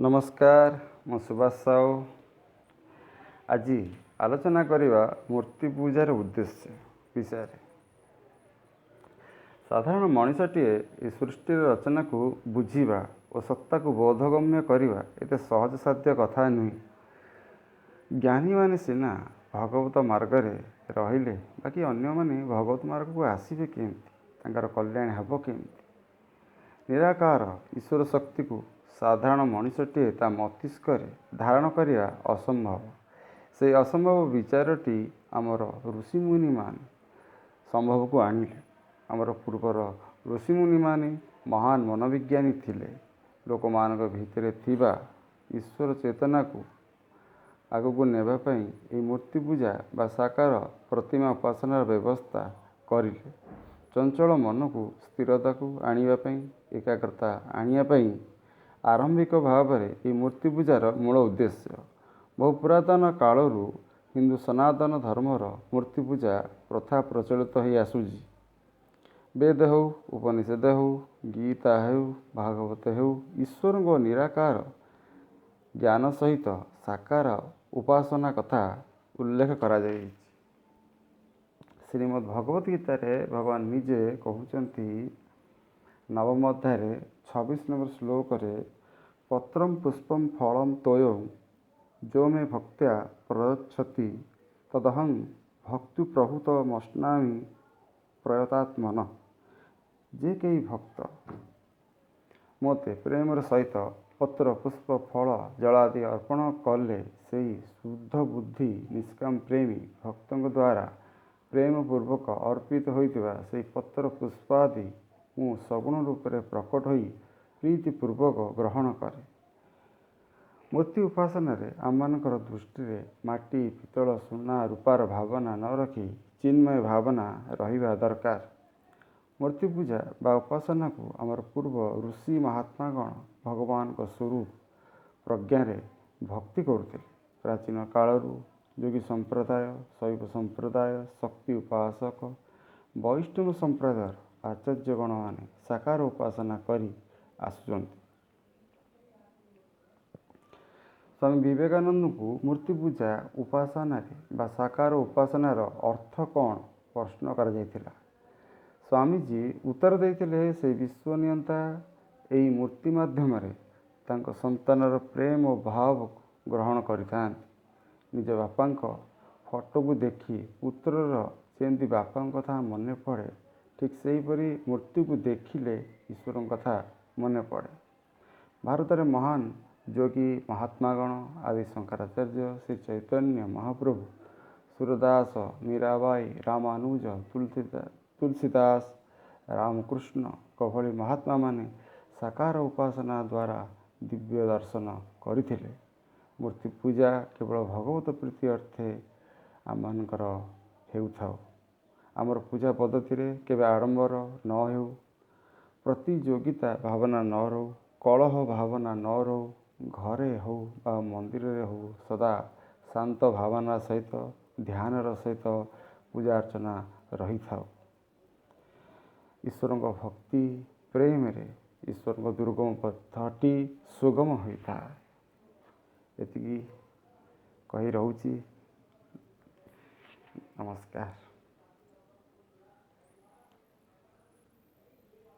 ନମସ୍କାର, ମୁଁ ସୁଭାଷ ସାହୁ। ଆଜି ଆଲୋଚନା କରିବା ମୂର୍ତ୍ତି ପୂଜାର ଉଦ୍ଦେଶ୍ୟ ବିଷୟରେ। ସାଧାରଣ ମଣିଷଟିଏ ଏ ସୃଷ୍ଟିର ରଚନାକୁ ବୁଝିବା ଓ ସତ୍ତାକୁ ବୋଧଗମ୍ୟ କରିବା ଏତେ ସହଜସାଧ୍ୟ କଥା ନୁହେଁ। ଜ୍ଞାନୀମାନେ ସିନା ଭଗବତ ମାର୍ଗରେ ରହିଲେ, ବାକି ଅନ୍ୟମାନେ ଭଗବତ ମାର୍ଗକୁ ଆସିବେ କେମିତି? ତାଙ୍କର କଲ୍ୟାଣ ହେବ କେମିତି? ନିରାକାର ଈଶ୍ୱର ଶକ୍ତିକୁ ସାଧାରଣ ମଣିଷଟିଏ ତା ମସ୍ତିଷ୍କରେ ଧାରଣ କରିବା ଅସମ୍ଭବ। ସେଇ ଅସମ୍ଭବ ବିଚାରଟି ଆମର ଋଷିମୁନିମାନେ ସମ୍ଭବକୁ ଆଣିଲେ। ଆମର ପୂର୍ବର ଋଷିମୁନିମାନେ ମହାନ ମନୋବିଜ୍ଞାନୀ ଥିଲେ। ଲୋକମାନଙ୍କ ଭିତରେ ଥିବା ଈଶ୍ୱର ଚେତନାକୁ ଆଗକୁ ନେବା ପାଇଁ ଏହି ମୂର୍ତ୍ତି ପୂଜା ବା ସାକାର ପ୍ରତିମା ଉପାସନାର ବ୍ୟବସ୍ଥା କରିଲେ। ଚଞ୍ଚଳ ମନକୁ ସ୍ଥିରତାକୁ ଆଣିବା ପାଇଁ, ଏକାଗ୍ରତା ଆଣିବା ପାଇଁ ଆରମ୍ଭିକ ଭାବରେ ଏହି ମୂର୍ତ୍ତି ପୂଜାର ମୂଳ ଉଦ୍ଦେଶ୍ୟ। ବହୁ ପୁରାତନ କାଳରୁ ହିନ୍ଦୁ ସନାତନ ଧର୍ମର ମୂର୍ତ୍ତି ପୂଜା ପ୍ରଥା ପ୍ରଚଳିତ ହୋଇ ଆସୁଛି। ବେଦ ହେଉ, ଉପନିଷଦ ହେଉ, ଗୀତା ହେଉ, ଭାଗବତ ହେଉ, ଈଶ୍ୱରଙ୍କ ନିରାକାର ଜ୍ଞାନ ସହିତ ସାକାର ଉପାସନା କଥା ଉଲ୍ଲେଖ କରାଯାଇଛି। ଶ୍ରୀମଦ୍ ଭଗବତ ଗୀତାରେ ଭଗବାନ ନିଜେ କହୁଛନ୍ତି, ନବମ ଅଧ୍ୟାୟରେ 26 ନମ୍ବର ଶ୍ଲୋକରେ, ପତ୍ରಂ ପୁଷ୍ପಂ ଫଳಂ ତୋୟଂ ଯୋ ମେ ଭକ୍ତ୍ୟା ପ୍ରୟଚ୍ଛତି ତଦହଂ ଭକ୍ତି ପ୍ରଭୂତ ମଶ୍ନାମି ପ୍ରୟତାତ୍ମନ। ଯେ କେହି ଭକ୍ତ ମୋତେ ପ୍ରେମର ସହିତ ପତ୍ର, ପୁଷ୍ପ, ଫଳ, ଜଳ ଆଦି ଅର୍ପଣ କଲେ, ସେହି ଶୁଦ୍ଧ ବୁଦ୍ଧି ନିଷ୍କାମ ପ୍ରେମୀ ଭକ୍ତଙ୍କ ଦ୍ୱାରା ପ୍ରେମପୂର୍ବକ ଅର୍ପିତ ହୋଇଥିବା ସେହି ପତ୍ର ପୁଷ୍ପ ଆଦି ମୁଁ ସଗୁଣ ରୂପରେ ପ୍ରକଟ ହୋଇ ପ୍ରୀତିପୂର୍ବକ ଗ୍ରହଣ କରେ। ମୂର୍ତ୍ତି ଉପାସନାରେ ଆମମାନଙ୍କର ଦୃଷ୍ଟିରେ ମାଟି, ପିତ୍ତଳ, ସୁନା, ରୂପାର ଭାବନା ନ ରଖି ଚିନ୍ମୟ ଭାବନା ରହିବା ଦରକାର। ମୂର୍ତ୍ତି ପୂଜା ବା ଉପାସନାକୁ ଆମର ପୂର୍ବ ଋଷି ମହାତ୍ମାଗଣ ଭଗବାନଙ୍କ ସ୍ୱରୂପ ପ୍ରଜ୍ଞାରେ ଭକ୍ତି କରୁଥିଲେ। ପ୍ରାଚୀନ କାଳରୁ ଯୋଗୀ ସମ୍ପ୍ରଦାୟ, ଶୈବ ସମ୍ପ୍ରଦାୟ, ଶକ୍ତି ଉପାସକ, ବୈଷ୍ଣବ ସମ୍ପ୍ରଦାୟର ଆଚାର୍ଯ୍ୟଗଣମାନେ ସାକାର ଉପାସନା କରି ଆସୁଛନ୍ତି। ସ୍ୱାମୀ ବିବେକାନନ୍ଦଙ୍କୁ ମୂର୍ତ୍ତି ପୂଜା ଉପାସନାରେ ବା ସାକାର ଉପାସନାର ଅର୍ଥ କ'ଣ ପ୍ରଶ୍ନ କରାଯାଇଥିଲା। ସ୍ୱାମୀଜୀ ଉତ୍ତର ଦେଇଥିଲେ, ସେଇ ବିଶ୍ୱନିୟନ୍ତା ଏହି ମୂର୍ତ୍ତି ମାଧ୍ୟମରେ ତାଙ୍କ ସନ୍ତାନର ପ୍ରେମ ଓ ଭାବକୁ ଗ୍ରହଣ କରିଥାନ୍ତି। ନିଜ ବାପାଙ୍କ ଫଟୋକୁ ଦେଖି ପୁତ୍ରର ଯେମିତି ବାପାଙ୍କ କଥା ମନେ ପଡ଼େ, ଠିକ୍ ସେହିପରି ମୂର୍ତ୍ତିକୁ ଦେଖିଲେ ଈଶ୍ୱରଙ୍କ କଥା ମନେ ପଡ଼େ। ଭାରତରେ ମହାନ ଯୋଗୀ ମହାତ୍ମାଗଣ ଆଦି ଶଙ୍କରାଚାର୍ଯ୍ୟ, ଶ୍ରୀ ଚୈତନ୍ୟ ମହାପ୍ରଭୁ, ସୁରଦାସ, ମୀରାବାଇ, ରାମାନୁଜ, ତୁଳସୀଦାସ, ରାମକୃଷ୍ଣଙ୍କ ଭଳି ମହାତ୍ମାମାନେ ସାକାର ଉପାସନା ଦ୍ୱାରା ଦିବ୍ୟ ଦର୍ଶନ କରିଥିଲେ। ମୂର୍ତ୍ତି ପୂଜା କେବଳ ଭଗବତ ପ୍ରୀତି ଅର୍ଥେ ଆମମାନଙ୍କର ହେଉଥାଉ। ଆମର ପୂଜା ପଦ୍ଧତିରେ କେବେ ଆଡ଼ମ୍ବର ନ ହେଉ, ପ୍ରତିଯୋଗିତା ଭାବନା ନ ରହୁ, କଳହ ଭାବନା ନ ରହୁ। ଘରେ ହେଉ ବା ମନ୍ଦିରରେ ହେଉ, ସଦା ଶାନ୍ତ ଭାବନା ସହିତ, ଧ୍ୟାନର ସହିତ ପୂଜା ଅର୍ଚ୍ଚନା ରହିଥାଉ। ଈଶ୍ୱରଙ୍କ ଭକ୍ତି ପ୍ରେମରେ ଈଶ୍ୱରଙ୍କ ଦୁର୍ଗମ ପଥଟି ସୁଗମ ହୋଇଥାଏ। ଏତିକି କହି ରହୁଛି। ନମସ୍କାର।